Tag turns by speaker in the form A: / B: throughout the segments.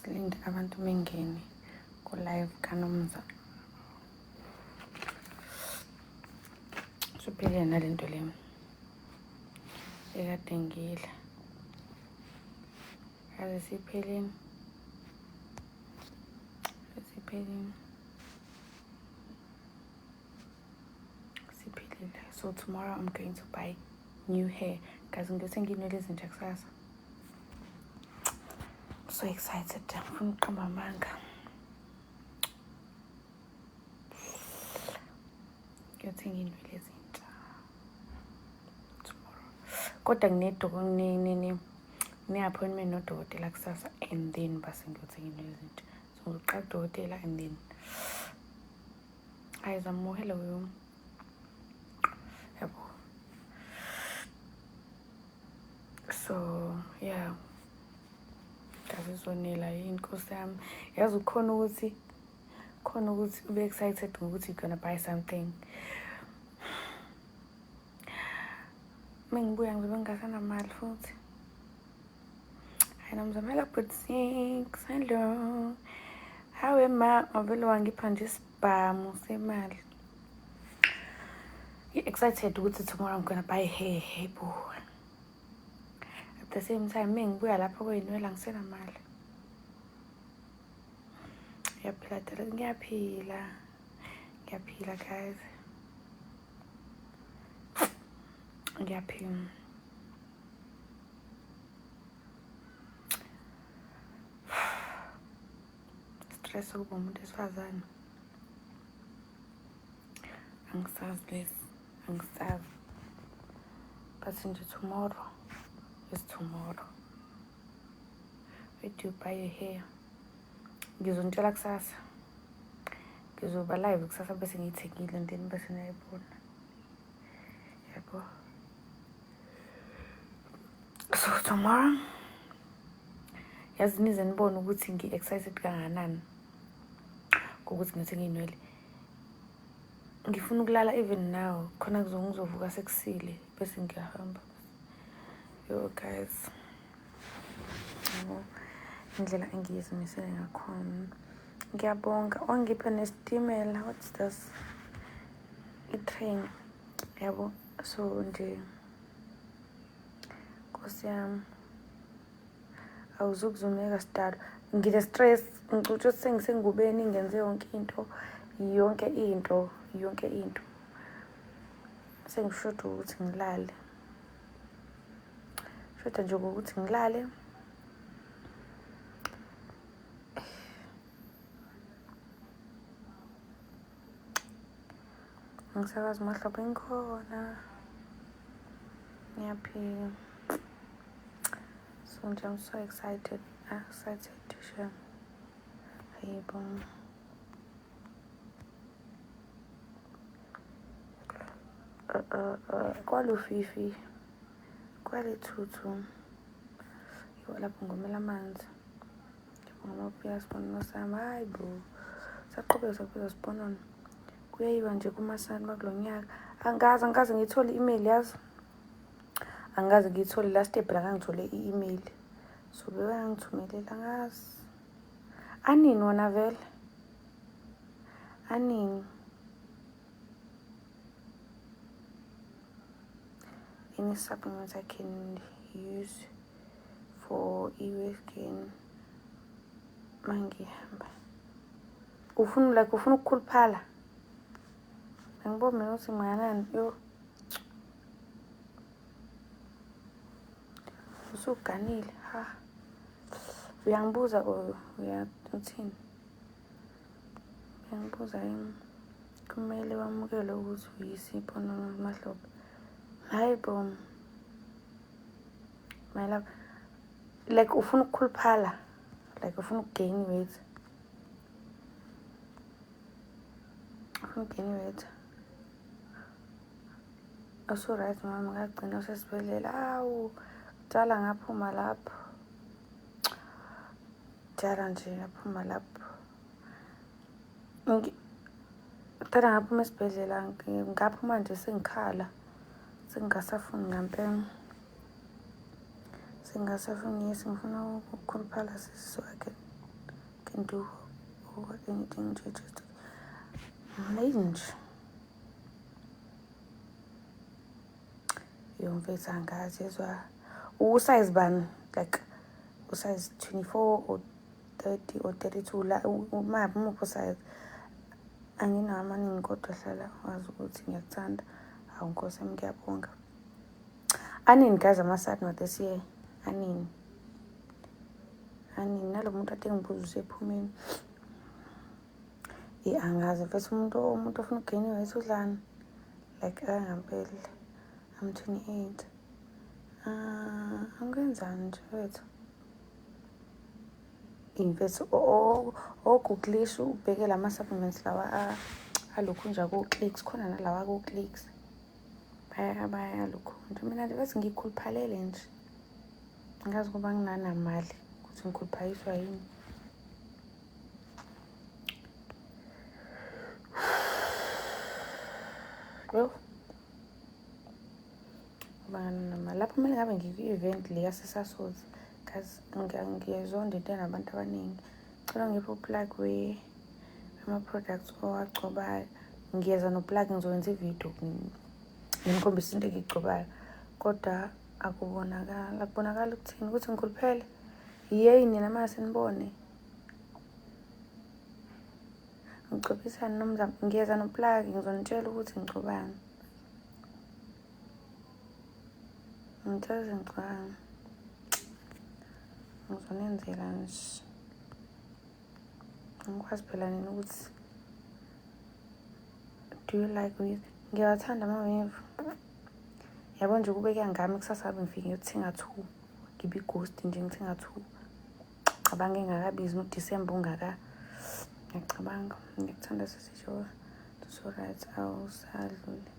A: Silinde abantu bengene ku-live kaNomza. Suphelile nale nto le ekade ngiyidla. Yaze siphelile. Siphelile. Siphilile. So tomorrow I'm going to buy new hair. Guys, ngiyothenga iy'nwele ezintsha kusasa. So excited. Ngifuna ukuqamba amanga. Ngiyothenga iy'nwele ezintsha tomorrow. Kodwa ngine-appointment nodokotela kusasa and then base ngiyothenga iy'nwele ezintsha. So ngizoqala kudokotela and then hayi zamuhela uyo. Yabo. So yeah. Ngazizonela yini Nkosi yami. Yazi ukhona ukuthi khona ukuthi ube excited ngokuthi you're gonna buy something. Mengibuya ngizobe ngingasanamali futhi. Hayi nomzamela but six hello. Hawe ma wavele wangipha nje isibhamu semali. Ngi-excited ukuthi tomorrow I'm gonna buy hair, hey bo. At the same time mengibuya lapho kwey'nwele angisenamali. Ngiyaphila dala, ngiyaphila. Ngiyaphila guys. Ngiyaphila. Stress ukuba umuntu wesifazane. Angisazi lesi, angisazi. But nje tomorrow is tomorrow. Where do you buy your hair? Ngizonitshela kusasa. Ngizoba live kusasa bese ngiyithengile and then bese niyayibona. Yabo. So tomorrow yazi nize nibone ukuthi ngi-excited kangakanani ngokuthi ngithenge iy'nwele. Ngifuna ukulala even now khona ngizovuka sekusile bese ngiyahamba. Yo guys. Yabo indlela engiyizimisele ngakhona. Ngiyabonga wangipha nesitimela. What's this? I-train. Yabo so nje Nkosi yami awuzukuzumeka sidalo. Ngine-stress ngicutsha ukuthi sengisengubeni ngenze yonke into yonke into yonke into. Sengishoda ukuthi ngilale. Shoda nje ngokuthi ngilale. Angisakazi mahlobo ngikhona. Ngiyaphila. So nje I'm so excited. I'm excited to share. Hayibo. Kwalufifi. Kwalithuthu. Yho lapho ngomela amanzi. Ngiyabonga uma sibonono sami. Hayi bo. Saqhubeka saqhubeka sibonono. Kuyayiwa nje kumasani bakulo nyaka. Angazi angikaze ngiyithole i-email yazi. Angikaze ngiyithole last year phela ngangithole i-email. So bebangithumelela angazi. Anini wona vele? Anini? Any supplements I can use for i-weight gain mangihamba? Ufuna like ufuna ukukhuluphala? Angiboni mina ukuthi nginganani yo. Usuganile ha. Uyangibuza or uya uthini? Uyangibuza yini? Kumele wamukele ukuthi uyisipho nomahlobo. Hayi bo. My love. Like ufuna ukukhuluphala. Like ufuna ukugain weight. Ufuna ukugain weight. Usu-right mama ngagcina usesibhedlela. Awu, kudala ngaphuma lapho. Kudala nje ngaphuma lapho. Kudala ngaphuma esibhedlela ngaphuma nje sengikhala. Sengingasafuni ngampela. Sengingasafuni yes ngifuna ukukhuluphala sisi so I can. Do anything nje, just nje. Yo mfethu, angazi yezwa usize bani, like usize 24 or 30 or 32 la, umaphi, umuphi usize? Anginawo amaningi, kodwa hlala wazi ukuthi ngiyakuthanda. Hawu nkosi yami, ngiyabonga. Anini guys ama-SATMA this year? Anini, anini? Nalo muntu ade ngibuza usephumeni. Angazi mfethu, umuntu ofuna ukugena i-weight udlani? Like ngampela I'm 28. Angenzani nje wethu? Mfethu, ogooglisha ubheke lama-supplements lawa alokhu nje ako-Clicks, khona nalawa ako-Clicks, bayalokhu nje. Mina nje bese ngikhuluphalele nje, ngazi kuba nginanamali ukuthi ngikhuluphaliswa yini. Yo, ngoba nginanamali lapho kumele ngabe ngikwi-event le yaseSasozi. Guys, ngiyayizonda into enabantu abaningi. Cela ngiphe uplug we-ama-products owagcobayo. Ngiyeza noplug, ngizokwenza ividiyo ngimkhombisa into engiyigcobayo, kodwa akubonakala, akubonakali ukuthini ukuthi ngikhuluphele. Yeyi nina, mase nibone ngigcobisani nomzamo. Ngiyeza noplug, ngizonitshela ukuthi ngigcobani, ngitshela ngigcobani, ngizonenzela nje. Angikwazi phela nina ukuthi do you like weave? Ngiyawathanda ama-weave, yabo nje. Kube kuya ngami kusasa ngabe ngifike ngiyothenga two, ngibe i-ghost nje, ngithenga two. Cabanga engakabizi noDisemba ungaka. Ngiyacabanga ngiyakuthanda sisisho so right, awusadluli,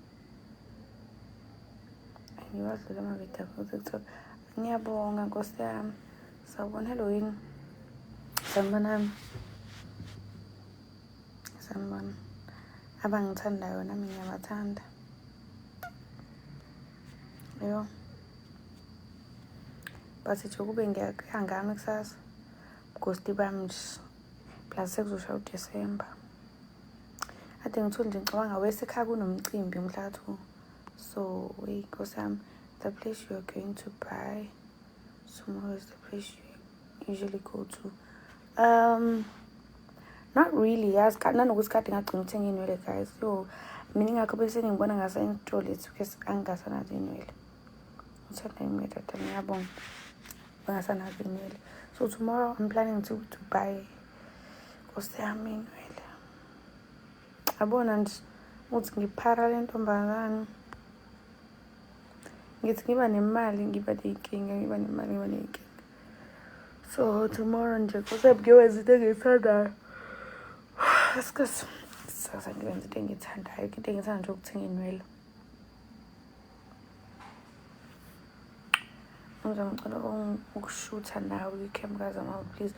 A: ngiwadlula amavidiyo akho ku-TikTok. Ngiyabonga nkosi yami. Sawubona, hello, yini? Sanibonani, sanibona abangithandayo, nami ngiyabathanda. Yo, but nje kube ngiyakuya ngami kusasa, ghosti bami nje, plus sekuzoshaya uDisemba. Ade ngithule nje, ngicabanga wesekhaya kunomcimbi mhla ka-2, so wey nkosi yami. The place you are going to buy tomorrow is the place you usually go to? Not really, yazi, nanokuthi kade ngagcina ukuthenga iy'nwele guys. Yo, mina ingakho bese ngibona ngase-install it because angingasanazo iy'nwele. Ngithanda iy'nwele dada, ngiyabonga. Bengasanazo iy'nwele, so tomorrow I'm planning to buy, nkosi yami, iy'nwele. Yabona nje ukuthi ngiphara le ntombazane, ngithi ngiba nemali ngiba ney'nkinga, ngiba nemali ngiba ney'nkinga. So tomorrow nje nkosi yami ngiyowenza into engiyithandayo. Sasa ngiwenza into engiyithandayo, into engiyithanda nje ukuthenga iy'nwele. Ngicela ukushutha nawe kwi-camp kaZama, please.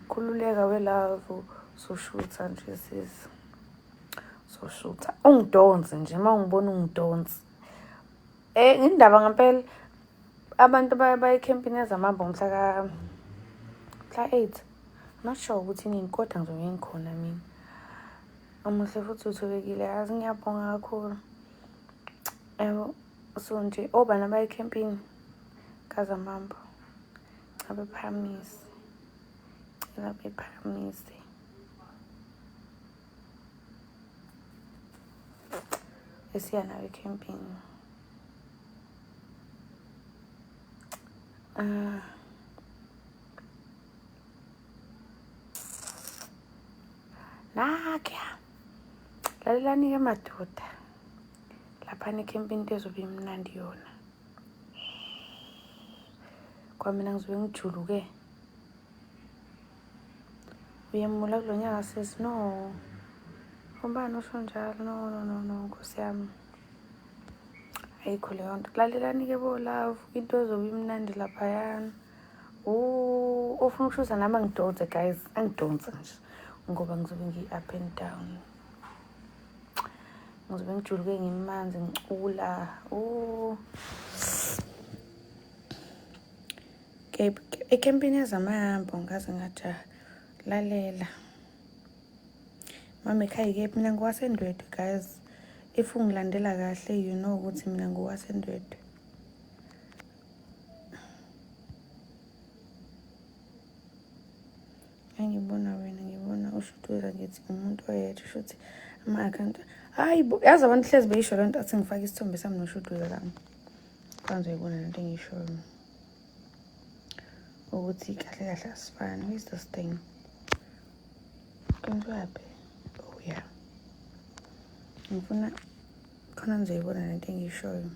A: Khululeka we love, soshutha nje sis, soshutha. Ungidonse nje uma ungibona, ungidonse. Indaba ngempela, abantu baye ekhempini yaZamambo mhla 8. Not sure ukuthi nini, kodwa ngizobe ngikhona mina. Umuhle futhi uthobekile, yazi, ngiyabonga kakhulu. Yabo, so nje obani abaye ekhempini kaZamambo? Cha, bephakamise, cela bephakamise. Esiya nayo ekhempini. Ah. Nakya. Lalelani-ke madoda. Laphana ekhempini into ezobe imnandi yona. Kwamina ngizobe ngijuluke. Uyemula kulo nyaka sis? No. Ubani usho njalo? No, no, no, no, nkosi yami. Ayikho leyo nto. Lalelani-ke bo love, into ezobe imnandi laphayana. Oh, ofuna ukushuza nami angidonse guys, angidonse nje ngoba ngizobe ngiyi-up and down. Ngizobe ngijuluke, ngimanzi, ngicula. Oh. Ekhempini yaZamambo ngaze ngajaha. Lalela. Mama ekhaya kephi? Mina ngowaseNdwedwe guys. If ungilandela kahle you know ukuthi mina ngowaseNdwedwe. Ngangibona wena ngibona ushuduza ngithi umuntu oyedwa shuthi ama-akhawunti. Hayi bo, yazi abantu hlezi beyisho lento athi ngifake isithombe sami noshuduza lami. Kwanze uyibona lento engiyishoyo. Ukuthi kahle kahle asifani. Who is this thing? Kwenziwaphi? Oh yeah. Ngifuna khona nizoyibona lento engiyishoyo.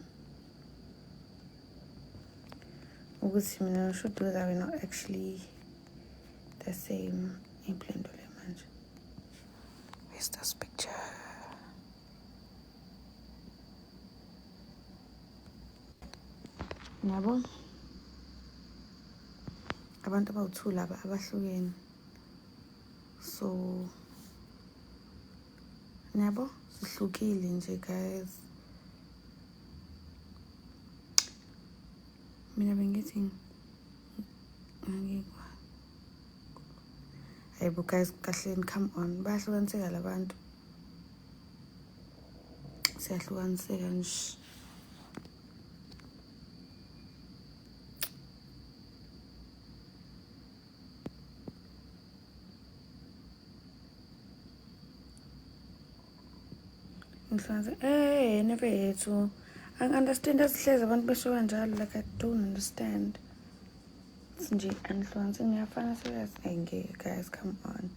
A: Ukuthi mina noshuduza we're not actually the same. Implento le manje. Where's this picture? Yabo? Abantu abawu-2 laba abahlukene. So nabo sihlukile nje guys. Mina bengithi ngangikwa. Hayibo guys, kahleni, come on. Bayahlukaniseka labantu. Siyahlukaniseka nje. Ngihlukanise never yethu. Angi-understand azihlezi abantu besho kanjalo, like I don't understand. Nje anihlukanise ngiyafana serious. Angeke guys, come on.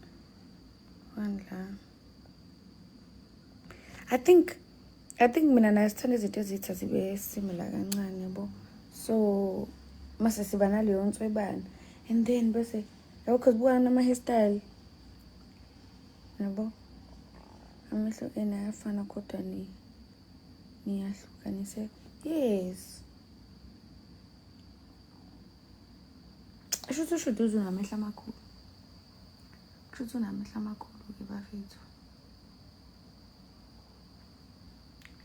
A: Bandla. I think mina naye sithanda izinto ezitha zibe similar kancane yabo. So mase siba naleyo nswebana and then bese yabo cause buka nama hairstyle. Yabo. Amehlo ena ayafana kodwa ni niyahlukaniseka. Yes. Shuthi ushuduza unamehlo amakhulu. Shuthi unamehlo amakhulu ke bafethu.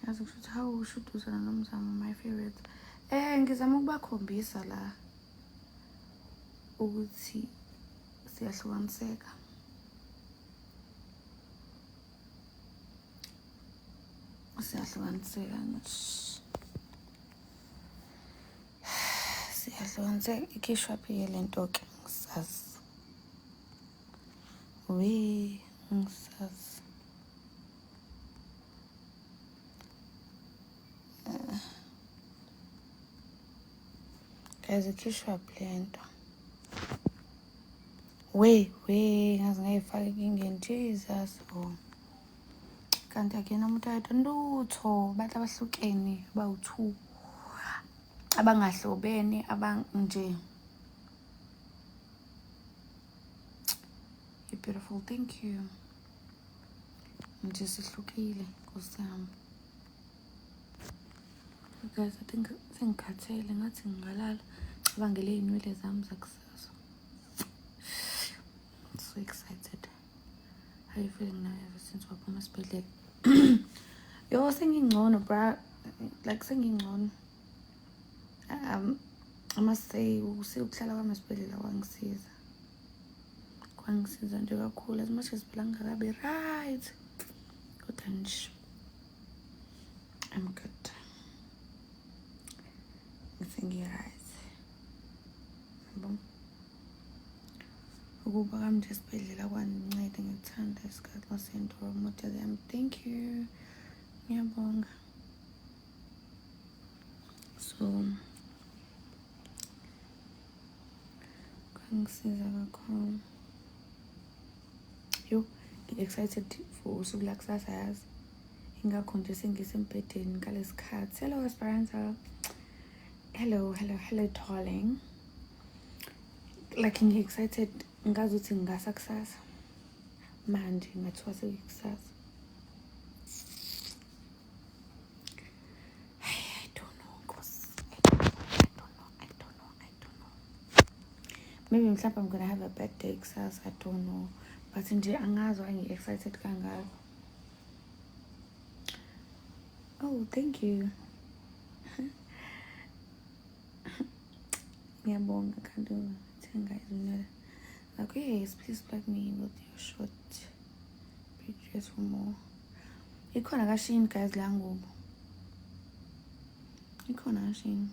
A: Yazi kushuthi hawu ushuduzana nomzamo my favorite. Ngizama ukubakhombisa la ukuthi siyahlukaniseka. Siyahlukaniseka nje. Siyahlukaniseka. Ikhishwa phi le nto ke? Ngisazi. We ngisazi. Guys, ikhishwa phi le nto? We ngaze ngayifaka enkingeni. Jesus. Oh. Kanti akuyena umuntu oyedwa lutho, abantu abahlukene abawu-2 abangahlobene abanje. You're beautiful, thank you. Nje sihlukile Nkosi yami. Guys, I think sengikhathele ngathi ngingalala. Cabangele iy'nwele zami zakusasa. I'm so excited. How are you feeling now ever since waphuma esibhedlela? Yo, sengingcono bra, like sengingcono. I must say ukuhlala kwami esibhedlela kwangisiza. Kwangisiza nje kakhulu as much as phela ngingakabi right. Kodwa nje I'm good. Ngisengi-right. Yabo. Ukuba kwami nje esibhedlela kwanginceda, ngikuthanda isikhathi masento model yami. Thank you. Ngiyabonga. So kwangisiza kakhulu. Yo, ngi-excited for usuku lakusasa yazi. Ingakho nje sengisembhedeni ngalesikhathi. Hello Esperanza. Hello, hello, hello darling. Like ngi-excited ngazi ukuthi ngingasa kusasa. Manje ngathiwa sekuyikusasa. I don't know, Nkosi. I don't know. Maybe mhlawumbe I'm gonna have a bad day kusasa, I don't know. But nje angazi why ngi-excited kangaka. Oh, thank you. Ngiyabonga kanti uthenga izinwele. Okay, yes, please plug me with your short pictures for more. Ikhona kaShein guys la ngubo. Ikhona kaShein.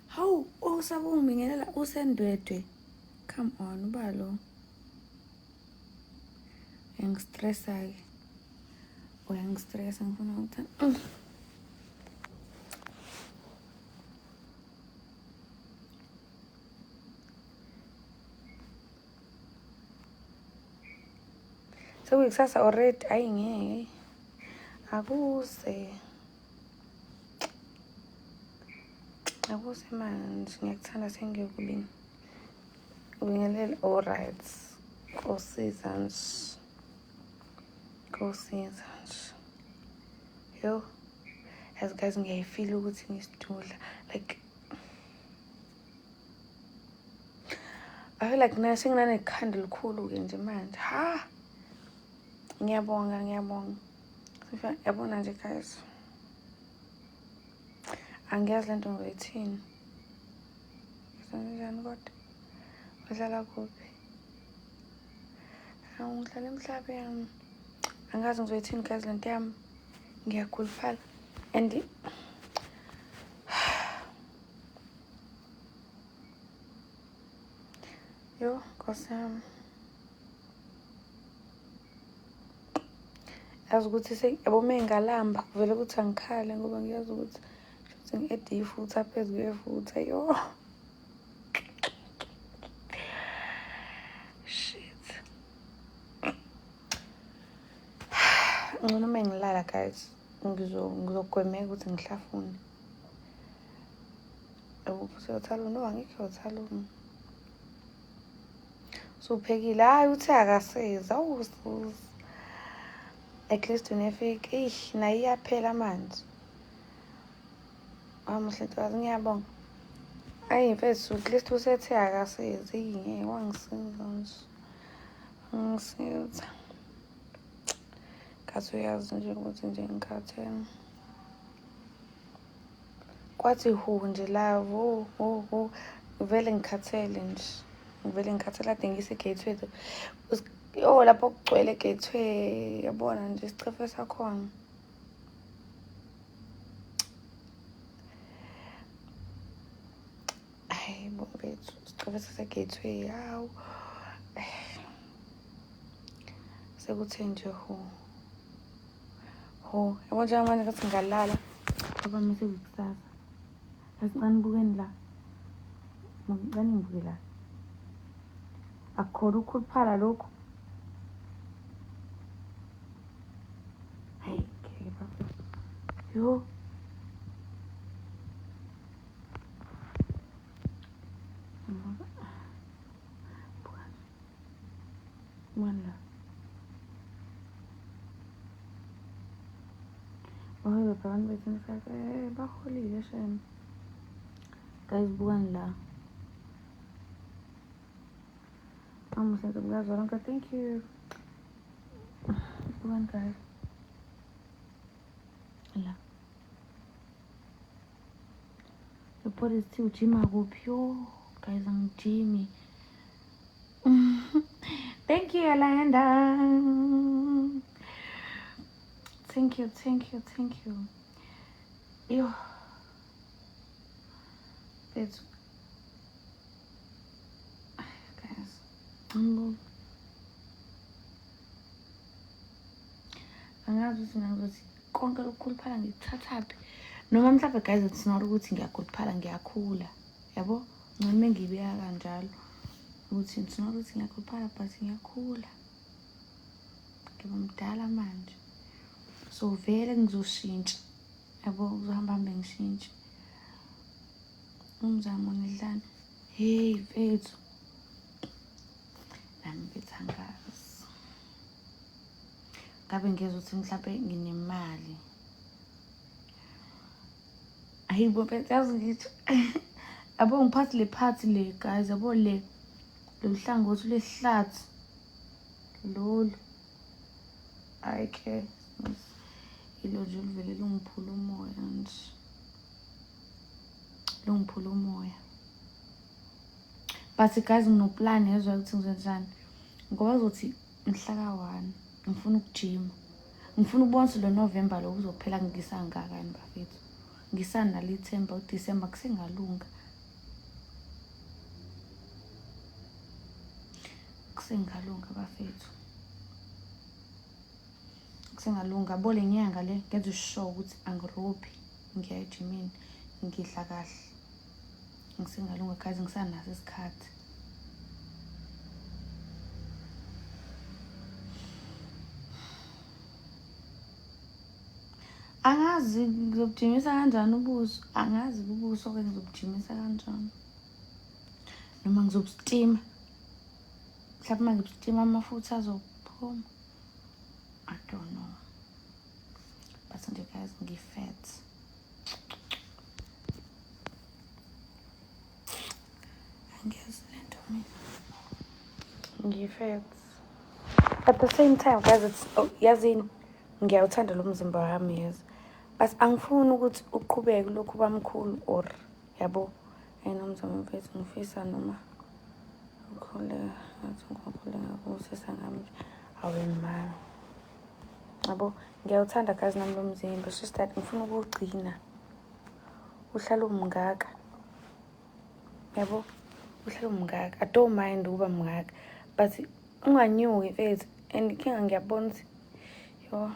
A: Hawu, usaba ungibingelela usendwedwe. Come on, uba lo. Uyangistressa-ke. Uyangistressa ngifuna ukuthanda. Sekuyikusasa already, ayi ngeke. Akuze. Akuze manje ngiyakuthanda sengiyokubini. Ubingelele all right. Kosiza nje. Kosiza nje. Yo. As guys ngiyayifeel ukuthi ngisidudla like I feel like mina senginane-khanda elikhulu-ke nje manje. Ha! Ngiyabonga, ngiyabonga. Yabona nje guys. Angiyazi lento ngizoyithini. Ngizenjani kodwa? Uhlala kuphi? Hawu ngihlala emhlabeni. Angazi ngizoyithini guys lento yami. Ngiyakhuluphala and yo Nkosi yami. Yazi ukuthi yabo uma ngingalamba kuvele ukuthi angikhale ngoba ngiyazi ukuthi shuthi ngi-ede ifutha phezu kwefutha yo. Shit. Ngcono uma ngilala guys ngizogwemeka ukuthi ngihlafune. Useyothaluni? No, angikho yothaluni. Usuphekile? Hhayi uthe akasizi. Awusizi. At least unefika. Eish, nayo iyaphela manje. Wamuhle ntokazi, ngiyabonga. Ayi mfethu, at least usethe akasizi. Ngeke wangisiza nje. Wangisiza. Ngathi uyazi nje ukuthi nje ngikhathele. Kwathi hu nje la hu hu hu ngivele ngikhathele nje. Ngivele ngikhathele kade ngise-Gateway. Yo lapho kugcwele e-Gateway yabona nje isicefe sakhona. Hayi bo mfethu, isicefe sase-Gateway hawu. Sekuthe nje hu. Hu, yabo njengamanje ngathi ngingalala ngoba mase kukusasa. Asincane bukeni la. Ngicela ngibuke la. Akukhona ukukhuluphala lokhu. Hayi, ngeke baba. Yo. Bukani la. Bahobe abantu bethu emhlabeni baholile shem. Guys bukani la. Amuhle ntombikazi thank you. Bukani guys. La. Report ithi ujima kuphi? Yo, guys angijimi. Thank you, Yolanda. Thank you, thank you, thank you. Yo. It's guys. Angazi ukuthi mina ngizothi konke lokukhuluphala ngikuthathaphi noma mhlawumbe guys it's not ukuthi ngiyakhuluphala ngiyakhula yabo ngcono uma ngiyibeka kanjalo ukuthi it's not ukuthi ngiyakhuluphala but ngiyakhula ngiba mdala manje so vele ngizoshintsha yabo kuzohamba hambe ngishintshe umzamo nidlani hey mfethu nami mfethu angazi ngabe ngezwa ukuthi mhlawumbe nginemali hayibo mfethu yazi ngisho yabo ngiphathi le phathi le guys yabo le lolu hlangothi lwesihlathi lolu hayi ke ilo nje oluvele lungiphula umoya nje. Lungiphula umoya. But guys nginoplan yezwa ukuthi ngizenzani. Ngoba kuzothi mhla ka-1 ngifuna ukujima. Ngifuna ukubona ukuthi lo November lo uzophela ngisangakani bafethu. Ngisanalo ithemba uDecember kusengalunga. Kusengalunga bafethu. Kusengalunga bo le nyanga le ngenza sure ukuthi angirobhi ngiya ejimini ngidla kahle. Ngisengalunga guys ngisanaso isikhathi. Angazi ngizobujimisa kanjani ubuso, angazi ubuso ke ngizobujimisa kanjani. Noma ngizobustima. Mhlawumbe uma ngibustima amafutha azophuma. I don't know. But nje guys ngi-fat. Angiyazi le nto mina. Ngi-fat. At the same time guys it's oh, yazini ngiyawuthanda lo mzimba wami yes. But angifuni ukuthi uqhubeke lokhu bamkhulu or yabo. And umzimba mfethu ngifisa noma ukhule ngathi uNkulunkulu engakubusisa ngami nje. Awe mama. Yabo ngiyawuthanda guys nami lo mzimba. It's just that ngifuna ukuwugcina. Uhlala umngaka. Yabo uhlala umngaka. I don't mind ukuba mngaka. But unganyuki mfethu and inkinga ngiyabona ukuthi yo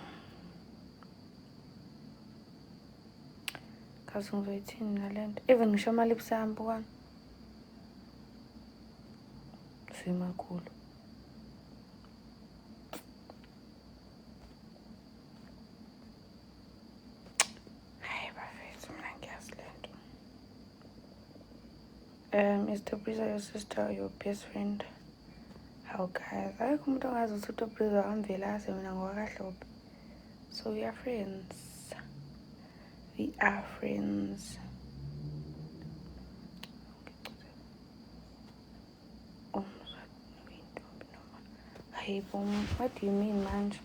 A: kazi ngizoyithini nale nto even ngisho ama-lips ami bukani simakhulu hayi bafethu mina ngiyazi le nto. Is Tobriza your sister or your best friend? Hawu guys, akekho umuntu ongazi ukuthi uTobriza wamvelase mina ngowakaHlophe. So we are friends. We are friends. Hayi bo, what do you mean manje?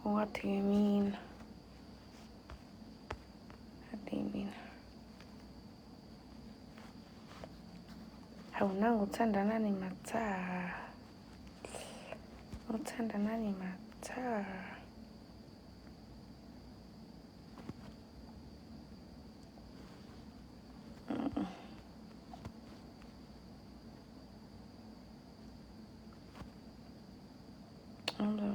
A: What do you mean? What do you mean? Hawu nangu uthandana nematha. Uthandana nematha.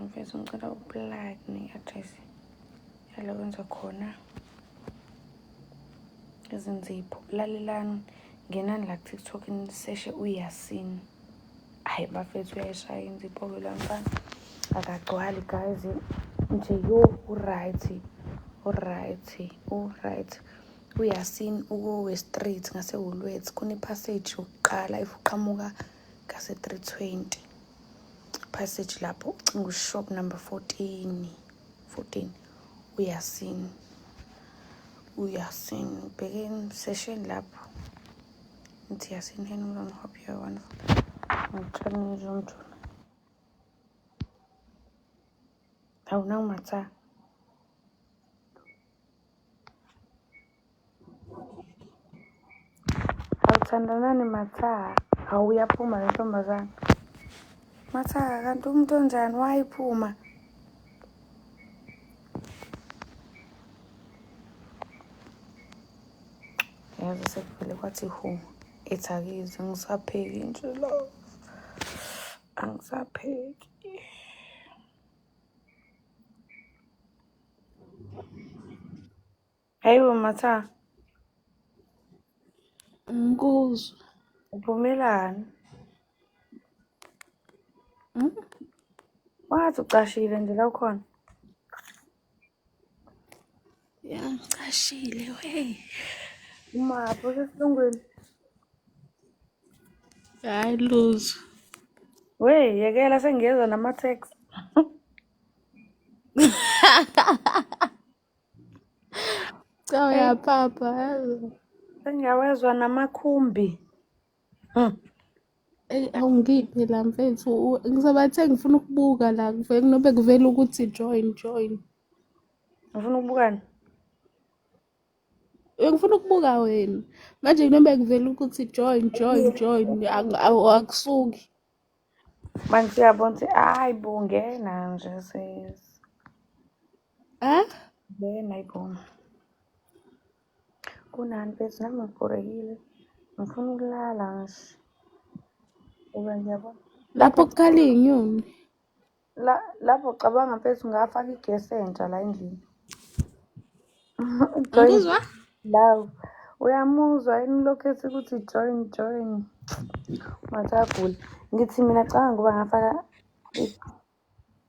A: Mfethu ngicela uplug ne-address yala kwenza khona izinzipho. Lalelani, ngenani la ku-TikTok niseshe uYasin. Hayi bafethu uyayishaya inzipho-ke lo mfana. Akagcwali guys. Nje yo u-right. U-right. U-right. UYasin uko-West Street ngase-Woolworths. Khona i-passage yokuqala if uqhamuka ngase-320. Passage lapho ucinga ushop number 14. 14. uYasin. uYasin. Bhekeni session lapho. Ngithi Yasin hey nomzamo hope you are wonderful. Ngicela ngizomthula. Hawu nangu Matha. Awuthandanani Matha. Hawu uyaphuma le ntombazane. Matha kanti umuntu onjani wayiphuma? Yazi sekuvele kwathi hu ethi akizwe ngisapheki nje lo. Angisapheki. Hayibo Matha,
B: Ngikuzwa.
A: uphumelani?
B: Mm?
A: Wangathi ucashile nje la ukhona.
B: Ya ngicashile we.
A: Umaphi usesilungwini?
B: Hayi lutho.
A: We, yekela sengiyezwa nama-text.
B: Cha
A: Hey,
B: uyaphapha yazi.
A: sengiyawezwa namakhumbi.
B: Eyi awungiphi la mfethu. Ngizobathe ngifuna ukubuka la kuvele nobe kuvela ukuthi join join.
A: Ngifuna ukubukani?
B: Bengifuna ukubuka wena. Manje noma kuvela ukuthi join join join akusuki.
A: Manje uyabona ukuthi hayi bo, ngena nje sis.
B: Ah?
A: Ngena hayi bo. Kunani mfethu, nami ngibhorekile. Ngifuna ukulala nje. Ngoba ngiyabona.
B: Lapho kukhala iy'nyoni.
A: La, lapho cabanga mfethu ngafaka igesi entsha la endlini. Join
B: Angikuzwa?
A: love. Uyamuzwa yini lokhu ethi ukuthi join join. Ngathi agula. Ngithi mina cabanga ngoba ngafaka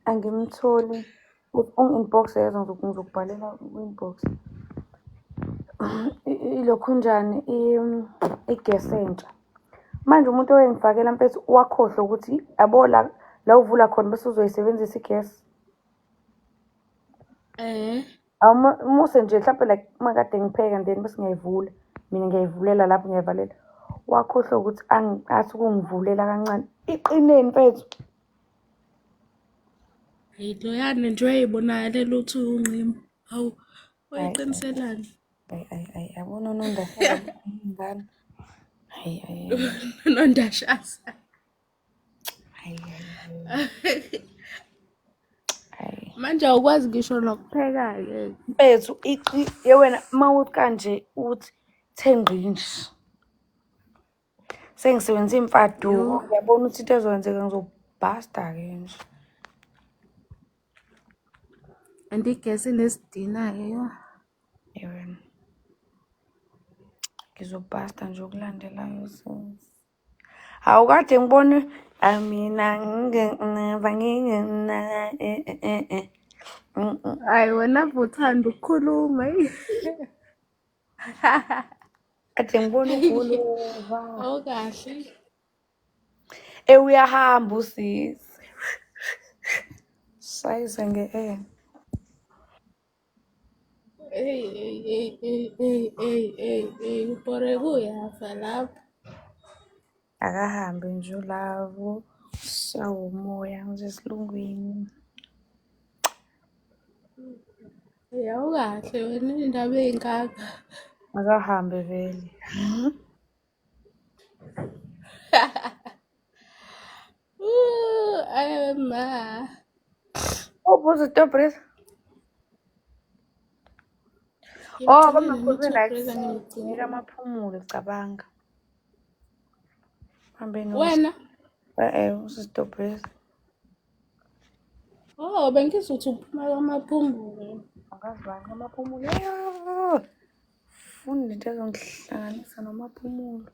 A: angimtholi. Ungi-inbox yezwa, ngizokubhalela ku-inbox. Ilokhunjani igesi entsha. Manje umuntu owayengifakela mfethu wakhohlwa ukuthi yabo la la uvula khona bese uzoyisebenzisa igesi. Awumuse nje mhlampe like uma kade ngipheka and then bese ngiyayivula. Mina ngiyayivulela lapho ngiyayivalela. Wakhohlwa ukuthi athi ukungivulela kancane. Iqineni mfethu.
B: Hayi loyana nje uyayibonakalela ukuthi uwunqima. Hawu,
A: Hayi
B: uyiqiniselani?
A: hayi hayi hayi, yabona unondashada ingane. Hayi hayi
B: Nondashasa.
A: hayi hayi hayi.
B: Manje awukwazi ngisho nokupheka-ke.
A: Mfethu iqi ye wena mawuthi kanje uthi thengqi nje. Sengisebenzisa imfaduko
B: Yo.
A: ngiyabona ukuthi into ezokwenzeka ngizobhasta-ke nje.
B: And igesi inesidina-ke yo.
A: Ye wena. Ngizobhasta nje okulandelayo sis. Hawu kade ngibone amina ngingenaba ngingena eh eh eh eh. Mm, mm.
B: Hayi wena vuthanda ukukhuluma. Eyi.
A: Kade ngibona uguluva.
B: Awukahle.
A: Eh uyahamba usisi. Sayize nge-air.
B: Eyi eyi eyi eyi eyi eyi eyi eyi ubhoreke uyafa lapho.
A: Akahambe nje ulavo. Sawumoya nje esilungwini.
B: Eyi awukahle wena iy'ndaba ey'ngaka.
A: Akahambe vele.
B: Ay ma.
A: Uphuza strawberries. Oh,
B: Ngimgcinile
A: bamakhulu la
B: no-two
A: ekuseni. Ngika
B: ngimgcinile.
A: amaphumulo cabanga. Hambe no.
B: Wena?
A: Eh usistrawberries.
B: Oh, bengizothi uphuma kwamaphumulo.
A: Angazi bani amaphumulo. Funda into ezongihlanganisa nomaphumulo.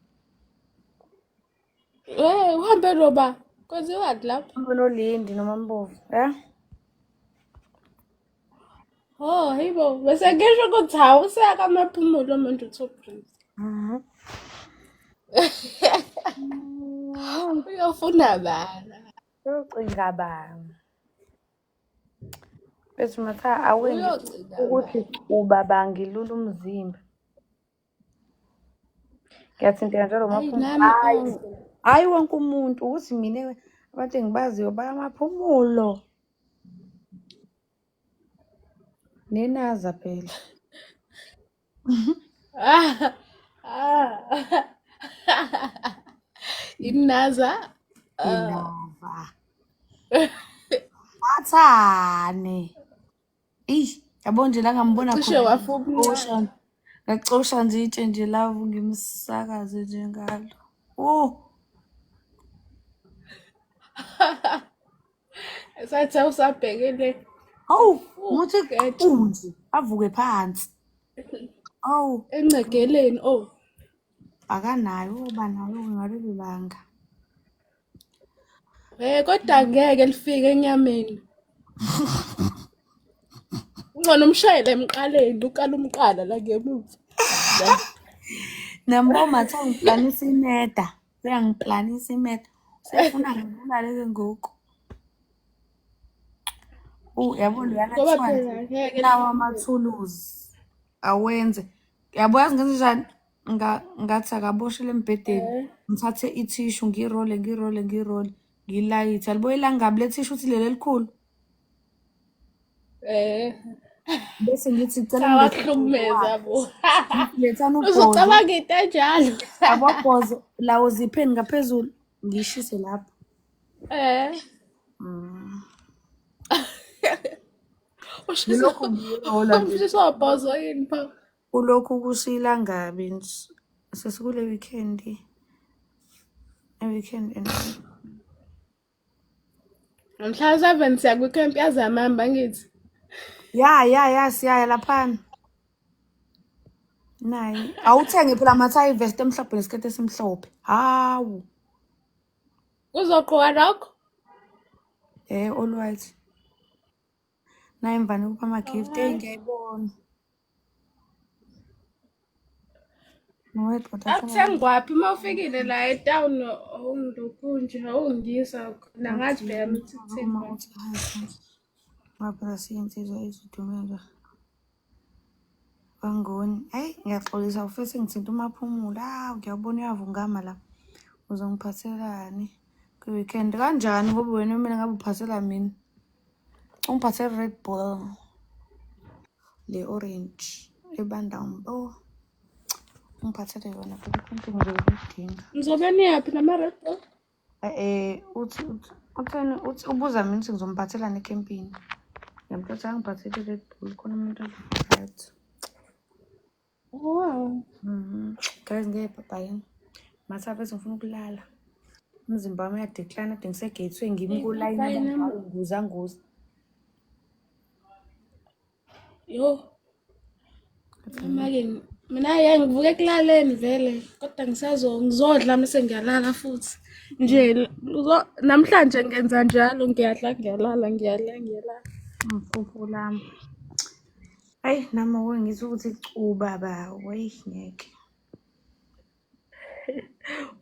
B: Eh, uhambe noba? Kwenziwani lapho?
A: Hambe noLindi noMambovu, eh?
B: Oh, hayibo, bese ngisho ukuthi hawu useyaka amaphumulo umuntu two breeze.
A: Mhm.
B: Uyofuna bala.
A: Uyocinga bani? Bethi matha awengi
B: Uyocinga
A: ukuthi
B: bala.
A: ubaba ngilula umzimba. Ngiyathinteka njalo
B: Hayi
A: maphumulo.
B: nami
A: Hayi,
B: oh.
A: hayi wonke umuntu ukuthi mina abantu engibaziyo bayamaphumulo. Nenaza phela.
B: Ah. Ah. Inaza. Ah.
A: Inava. Athane. Eyi, yabo nje la ngambona
B: Cishe
A: khona
B: wafa
A: ngicosha,
B: umncane.
A: ngacosha nje itshe nje lavu ngimsakaze nje ngalo. Oh,
B: Sathi awusabhekele
A: hawu, muthi
B: ugetshe
A: qunzi avuke phansi. Awu,
B: encegeleni oh.
A: akanayo uba nayo ngalelo langa.
B: Eh kodwa ngeke lifike enyameni. Ungcono umshayele emqaleni ukala umqala la ngemuva. La.
A: Namboma mathe ngiplanisa imeda. Uyangiplanisa imeda. Usefuna ngibulale ke ngoku. Yabo loyana
B: Ngoba
A: kuthiwa
B: phela ngeke
A: nawo
B: lifike.
A: amathuluzi awenze. Yabo yazi ngenze njani? Ngathi akaboshele embhedeni. Ngithathe ithishu ngirole ngirole ngirole ngilayithe. Alibo ilangabi lethishu uthi leli elikhulu.
B: Eh.
A: Bese ngithi cela
B: Cha
A: niletheni ubhozo
B: wakuhlukumeza
A: wakhe.
B: bo.
A: Ngithi lethani ubhozo,
B: Uzocabanga into enjalo.
A: abobhozo lawo zipheni ngaphezulu, ngishise lapho.
B: Eh. Ushisa
A: Ngilokhu ngiyirola nje.
B: umshisa wabhozo yini pho?
A: Kulokhu kusilangabi nje. Sesikule weekend. Weekend and
B: Ngomhla 7 siya kwi-camp yazamamba ngithi.
A: Ya ya ya siyaya laphana. Nayi. Awuthenge phela amathayi vest emhlophe nesiketi esimhlophe. Hawu.
B: Uzogqoka lokho?
A: All white. Nayi mvane kupha ama-gift. Hey
B: Alright.
A: ngiyayibona. Nowedwa
B: Akuthengwaphi uma ufikile la etown awungilokhu nje awungisa khona ngathi phela ukuthi
A: Uma
B: kuthengwa.
A: uthi hi ngoba phela siyinsizwa ezidumela kwangoni. Ayi ngiyaxolisa ufese ngithinta uMaphumulo. Hawu ngiyabona uyavungama la. Uzongiphathelani kwi-weekend kanjani ngoba wena kumele ngabe uphathela mina. Ungiphathele Red Bull le orange ebanda mbo. Ungiphathele yona phela into ngizokudinga.
B: Nizobe niyaphi nama-Red Bull?
A: Uthi uthi utheni uthi ubuza mina ukuthi ngizomphathelani ekhempini. Ngiyamtshela ukuthi angiphathele i-Red Bull khona umuntu right.
B: Wow.
A: Guys ngeke bye. Matha bese ngifuna ukulala. Umzimba wami uyadecline ade ngise-gateway ngimi kulayini
B: Bye
A: abangaka nguza nguza.
B: Yo, noma-ke mina ye ngivuke ekulaleni vele kodwa ngisazo ngizodla mase ngiyalala futhi. Nje namhlanje ngenza njalo ngiyadla ngiyalala ngiyadla ngiyalala.
A: Mfuphu lami. Ayi nami ake ngithi ukuthi cuba ba wey ngeke.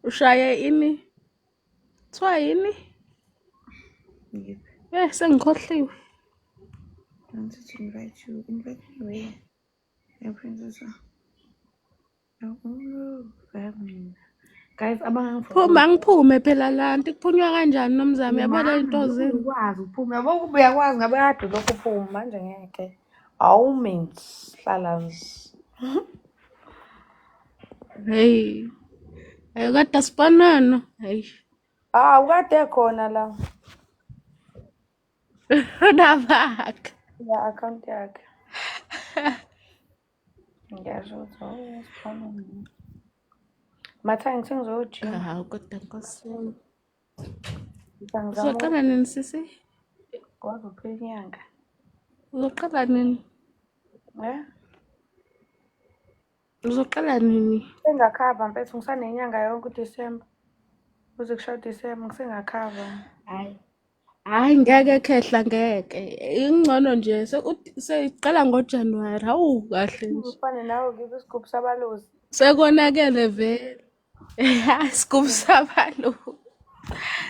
B: Ushaye ini? Kuthiwa yini?
A: Ngiphi?
B: Sengikhohliwe.
A: I wanted to invite you. Invite me where? Yeah, princess. Guys, abangangifuni.
B: Phuma ngiphume phela la nto kuphunywa kanjani nomzamo yabo le nto zenu.
A: Ukwazi ukuphuma. Yabo ukuba uyakwazi ngabe kade lokhu uphuma manje ngeke. Awumi nje, hlala nje.
B: Hey. Hey kodwa sibonana. Hey.
A: Ah, ukade khona la.
B: Unabakha.
A: Ya account yakhe. Ngiyasho ukuthi oh sibonana. Matha ngithi ngizojima.
B: Hawu kodwa Nkosi yami.
A: Ngizama
B: Uzoqala nini sisi?
A: kwazi uphela inyanga.
B: Uzoqala nini?
A: Eh?
B: Uzoqala nini?
A: Sengakhava mfethu ngisanenyanga yonke uDisemba. Kuze kushaye uDisemba ngisengakhava.
B: Hayi. Hayi ngeke khehla ngeke. Ingcono nje seyiqala ngoJanuwari. Hawu kahle nje.
A: Ufane nawe ngibe isigubhu sabalusi.
B: Sekonakele vele. Isigubhu sabalusi.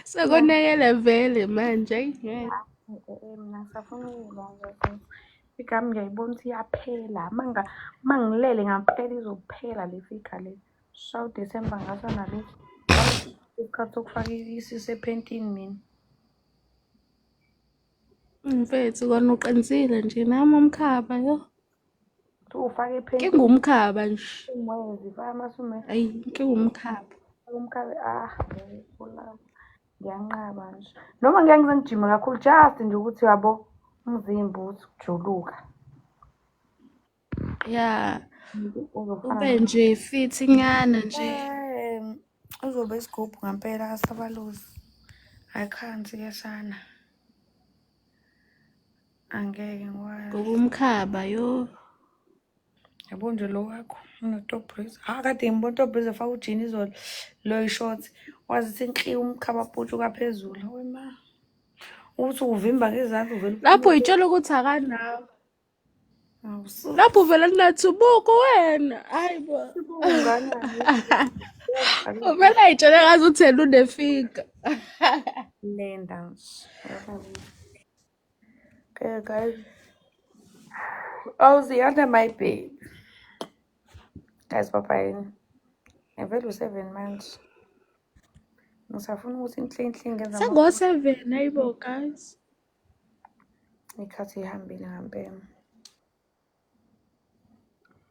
B: Sekonakele vele manje ayi ngeke.
A: Mina ngisafuna ukuyibamba mfethu. Igama ngiyayibona ukuthi iyaphela. Mangilele ngampela izophela le figure le. Shaw December ngasanalutho. Isikhathi sokufaka isisu ephentini mina.
B: Mfethu kona uqinisile nje nami umkhaba yo.
A: Ufake ephentini
B: Inkinga umkhaba nje.
A: umwezi, faka amasume.
B: Ayi inkinga umkhaba.
A: Umkhabe ah ngiyakubulala. Ngiyanqaba nje. Noma ngeke ngize ngijime kakhulu just nje ukuthi uyabo umzimba uthi kujuluka.
B: Ya
A: Uzofana
B: ube nje fit nyana nje.
A: Uzobe isigubhu ngampela kasabalusi. I can't ke sana. Angeke ngikwazi.
B: Ngoba umkhaba yo.
A: Yabo nje lo wakho uno-top breeze. Ha kade ngibona top breeze efaka ujini izolo lo i-short. Wazi ukuthi inhli umkhaba putshuka phezulu. Wema. Uthi uvimba ngezandla uvela
B: Lapho uyitshela ukuthi akanawo.
A: Awusu.
B: Lapho uvela nathi ubuko wena. Hayi bo. Uvela ayitshele ngathi uthela unefika.
A: Lenda nje. Okay guys. Oh, Ziyanda my baby. Guys, bye bye. Ngivele u-7 manje. Ngisafuna ukuthi inhle inhle ngenza
B: Sengo-7 ayibo guys.
A: Ikhathi ihambile ngampela.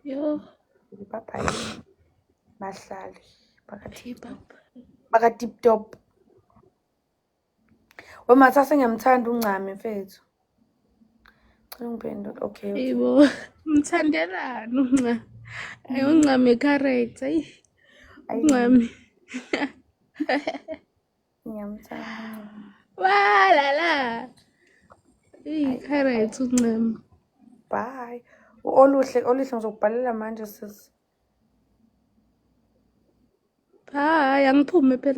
B: Yo.
A: Bye bye. Bahlali baka
B: Hey, baba.
A: Baka tip top. Wema sengiyamthanda uNcami mfethu. Cela ungiphendule. Okay.
B: Yebo. Mthandelani uNcami? Ayi, uNcami character. Ayi.
A: Ayi.
B: uNcami.
A: Ngiyamthanda.
B: Walala. Iyi character uNcami.
A: Bye. Oluhle, oluhle, ngizokubhalela manje, sis.
B: Hayi, angiphume phela.